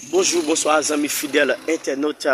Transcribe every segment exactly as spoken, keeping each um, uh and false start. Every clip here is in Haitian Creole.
Bonjou, bonswa, zanmi fidèl entènot,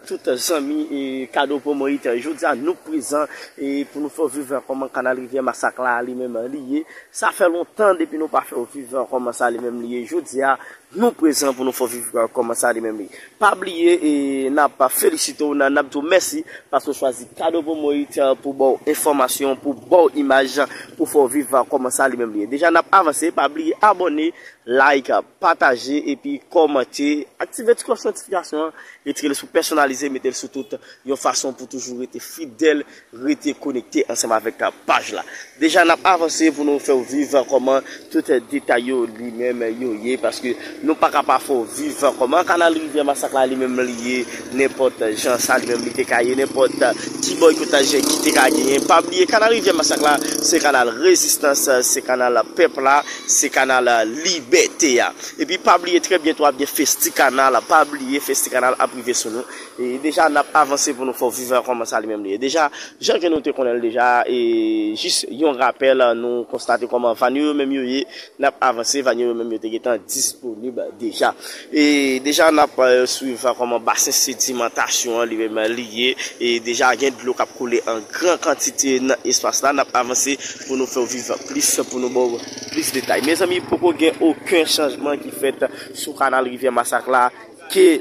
tout zanmi e kado pwomoyit. Jodi a nou prezan e pou nou fè w viv kòman kanal Rivyè Masak la li menm li ye. Sa fè lontan depi nou pa fè w viv kòman sa li menm li ye. Jodi a nou prezan pou nou fè w viv kòman sa li menm li ye. Pa bliye e n ap felisite w, n ap di w mèsi paske w chwazi kado pwomoyit pou ba w enfòmasyon, pou ba w imaj, pou fè w viv kòman sa li menm li ye. Deja n ap avanse, pa bliye abòne, like, pataje epi kòmante, aktive ti klòch notifikasyon an, retire l sou pèsonalize, mete l sou tout, yon fason pou toujou rete fidèl, rete konekte ansanm avèk paj la. Deja n ap avanse pou nou fè w viv kòman tout detay yo li menm yo ye, paske nou pa ka pa fè w viv kòman kanal Rivyè Masak la li menm li ye, nenpòt jan sa li menm li te ka ye, nenpòt ti bòykotaj ki te ka genyen. Pa bliye kanal Rivyè Masak la se kanal rezistans, se kanal pèp la, se kanal libète a. Epi pa bliye trè byento ap gen Festi Kanal, pa bliye Festi Kanal ap rive sou nou. E deja n ap avanse pou nou fè w viv kòman sa li menm li ye. Deja, jan ke nou te konnen l deja, e jis yon rapèl, nou konstate kòman van yo, yo menm yo ye, n ap avanse, van yo, yo menm yo te gentan disponib deja. E deja n ap, eh, swiv kòman basen sedimantasyon an li menm li ye. E deja gen dlo k ap koule an gran kantite nan espas la. N ap avanse pou nou fè w viv plis, pou nou ba w plis detay. Mezanmi, poko gen okenn chanjman ki fèt sou kanal Rivyè Masak la ke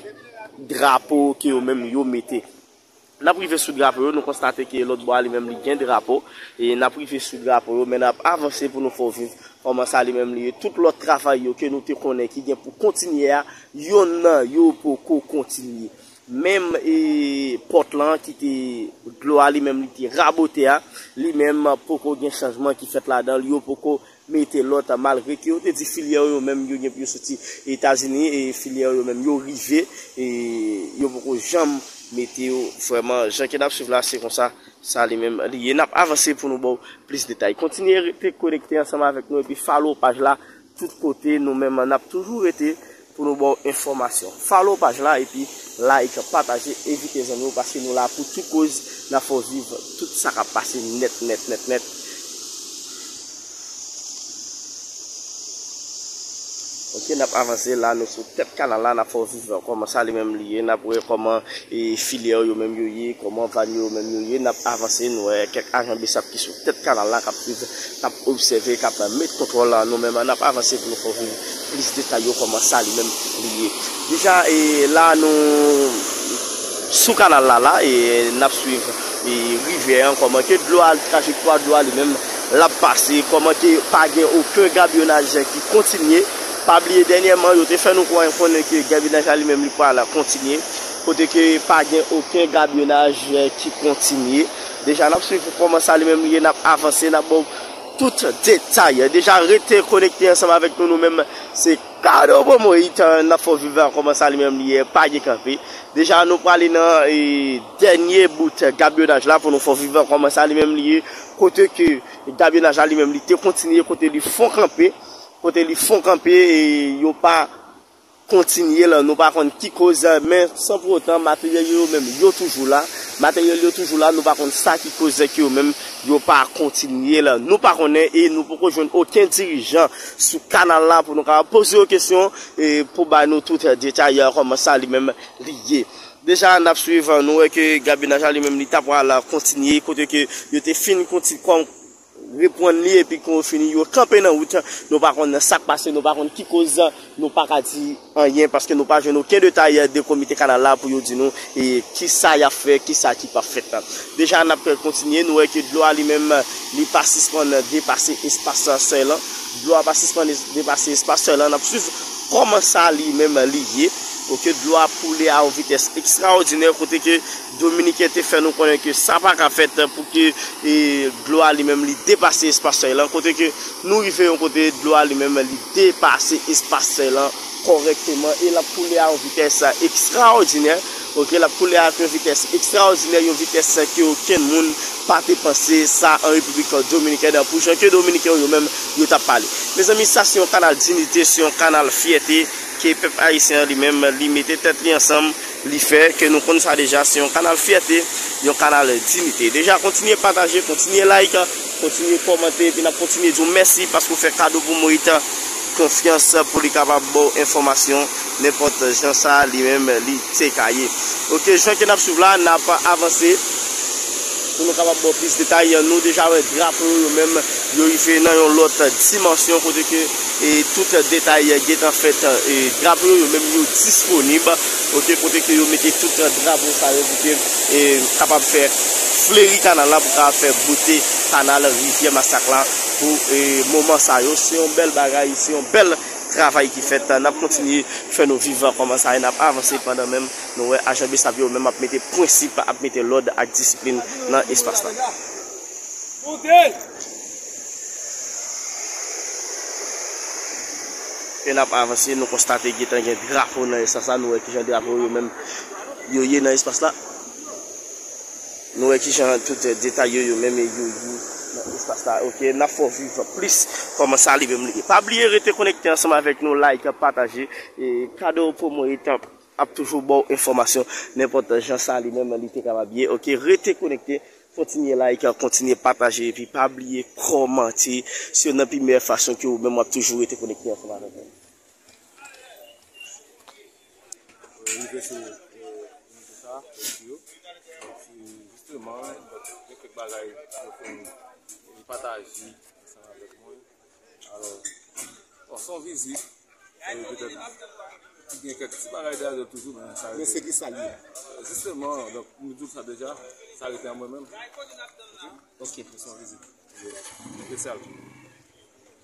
drapo ke yo menm yo mete. N ap rive sou drapo yo, nou konstate ke lòt bò a li menm li gen drapo. E n ap rive sou drapo yo, men n ap avanse pou nou fè w viv kòman sa li menm li ye. Tout lòt travay yo ke nou te konnen ki gen pou kontinye a, yonn nan yo poko kontinye. Menm e pòt lan ki te dlo a li menm li te rabote a, li menm poko gen chanjman ki fèt ladan l, yo poko mete lòt, malgre ke yo te di filyè yo menm yo gen pou yo soti Etazini e filyè yo menm yo rive e yo poko janm mete yo vrèman jan ke n ap swiv la, se konsa sa li menm li ye. N ap avanse pou nou ba w plis detay. Kontinye rete konekte ansanm avèk nou epi follow paj la tout kote. Nou menm n ap toujou rete pou nou ba w enfòmasyon. Follow paj la epi like, pataje, envite zanmi w paske nou la pou tout koz, n ap fè w viv tout sa k ap pase nèt, nèt, nèt, nèt. Ok, n ap avanse la, nou sou tèt kanal la, n ap fè w viv kòman sa li menm li ye, n ap wè kòman e filyè yo menm yo ye, kòman van yo menm yo ye, n ap avanse, nou wè kèk ajan besap ki sou tèt kanal la k ap swiv, k ap obsève, k ap met kontwòl la, nou menm n ap avanse pou nou fè w viv plis detay yo kòman sa li menm li ye. Deja e la nou sou kanal la la e n ap swiv e rivyè an, kòman ke dlo a, trajektwa dlo a li menm l ap pase, kòman ke pa gen okenn gabyonaj ki kontinye. Pa bliye dènyèman yo te fè nou kwè, konnen ke gabyonaj la li menm li pral kontinye, kote ke pa gen okenn gabyonaj ki kontinye. Deja n ap swiv kòman sa li menm li ye, n ap avanse, n ap ba w tout detay. Deja rete konekte ansanm avèk nou, nou menm se kado pwomoyit, n ap fè w viv kòman sa li menm li ye, pa gen kanpe. Deja nou prale nan e dènye bout gabyonaj la pou nou fè w viv kòman sa li menm li ye, kote ke gabyonaj la li menm li te kontinye, kote li fon kanpe, kote li fon kanpe e yo pa kontinye l, nou pa konn ki koz, men san pou otan materyèl yo menm yo toujou la. Materyèl yo toujou la, nou pa konn sa ki koz ke yo menm yo pa kontinye l. Nou pa konnen e nou poko jwenn okenn dirijan sou kanal la pou nou kapab poze yo kesyon e pou bay nou tout detay kòman sa li menm li ye. Deja n ap swiv, nou wè ke gabyonaj la li menm li ta pral kontinye kote ke yo te fin konti kòm reprann li epi kon yo fini yo kanpe nan wout. Nou pa konn sa k pase, nou pa konn ki koz, nou pa ka di anyen paske nou pa jwenn okenn detay de komite kanal la pou yo di nou e kisa y ap fè, kisa ki p ap fèt. Deja n ap kontinye, nou wè ke dlo a li menm li pa sispann depase espas sèy lan. Dlo a pa sispann depase espas sèy lan, n ap swiv kòman sa li menm li ye. Ok, dlo a koule a yon vitès ekstraòdinè kote ke Dominiken te fè nou konnen ke sa pa ka fèt pou ke e, dlo a li menm li depase espas sèy lan, kote ke nou rive yon kote dlo a li menm li depase espas sèy lan kòrèkteman e l ap koule a yon vitès ekstraòdinè. Ok, l ap koule ak yon vitès ekstraòdinè, yon vitès ke okenn moun pa te panse sa an Repiblik Dominikèn, pou jan ke Dominiken yo menm yo t ap pale. Mezanmi, sa se yon kanal dinite, se yon kanal fyète ke pèp ayisyen an li menm li mete tèt li ansanm, li fè, ke nou konn sa deja, se yon kanal fyète, yon kanal dinite. Deja kontinye pataje, kontinye like, kontinye kòmante epi n ap kontinye di w mèsi paske w fè kado pwomoyit konfyans pou li kapab ba w enfòmasyon nenpòt jan sa li menm li te ka ye. Oke, jan ke n ap swiv la, n ap avanse pou nou kapab ba w plis detay. Nou deja wè drapo yo menm, yo rive nan yon lòt dimansyon kote ke e tout detay gentan fèt. E drapo yo, yo menm yo disponib, oke, kote ke yo mete tout drapo sa yo pou ke e kapab fè fleri kanal la, pou kapab fè bote kanal Rivyè Masak la pou e moman sa yo. Se yon bèl bagay, se yon bèl travay ki fèt. N ap kontinye fè nou viv kòman sa ye, n ap avanse pandan menm nou wè ajan BSAP yo menm ap mete prensip, ap mete lòd ak disiplin nan espas la. E n ap avanse, nou konstate gentan gen drapo nan espas la, nou wè kijan drapo yo menm yo ye nan espas la. Nou wè kijan tout detay yo, yo menm yo ye nan espas la. Oke, n ap fè w viv plis kòman sa li menm li ye. Pa bliye rete konekte ansanm avèk nou, like, pataje. E Kado Promo Etan ap toujou ba w enfòmasyon nenpòt jan sa li menm li te kapab ye. Oke, rete konekte, kontinye like, kontinye pataje, epi pa bliye kòmante. Se youn nan pi meyè fason ke ou menm w ap toujou rete konekte ansanm avèk nou. Rive sou e, ministè sa, yo. Epi, jisteman, gen kèk bagay yo fè m pataje ansanm avèk mwen. Alò, bon, se yon vizit, e, petèt, ki gen kèk ti bagay dèyè l toujou, men sa rete. Men se ki sa l ye? Jisteman, donk, m di w sa deja, sa rete an mwen menm. Oke? Se yon vizit espesyal.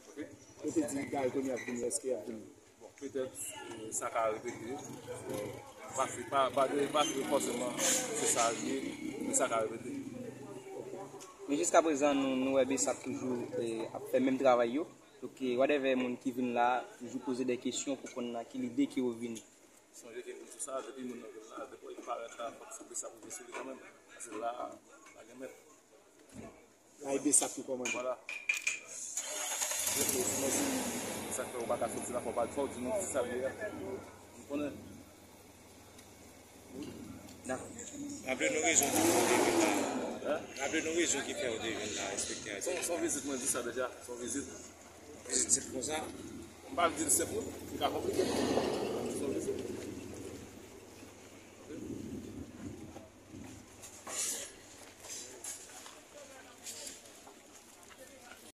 Oke? Ou te di Dalton y ap vini, èske y ap vini? Bon, petèt, e, sa ka repete. E, pa, pa, pa de, pa de fòseman se sa l ye, men sa ka repete. Men jiskaprezan, nou, nou wè BSAP toujou e, ap fè menm travay yo. Donk, e, whatever moun ki vin la, toujou poze de kesyon pou konn nan ki lide ke yo vini. Sonje ke m di sa, depi moun nan vin la, depi l parèt la, fòk se BSAP rive sou li kanmenm. Paske la, pa gen mèt. Ay, BSAP ki kòmande. Vwala. Mèsi. Sa k fè ou pa ka soti la, fò w pa, fò w di nou ki sa l ye a. Nou konnen. Dakò. Raple nou rezon ki fè w te vin la. Raple nou rezon ki fè w te vin la, enspektè. Se yon, se yon vizit, mwen di sa deja. Se yon vizit. Vizit sèl konsa? M pa vle di l senp non. Li ka konplike.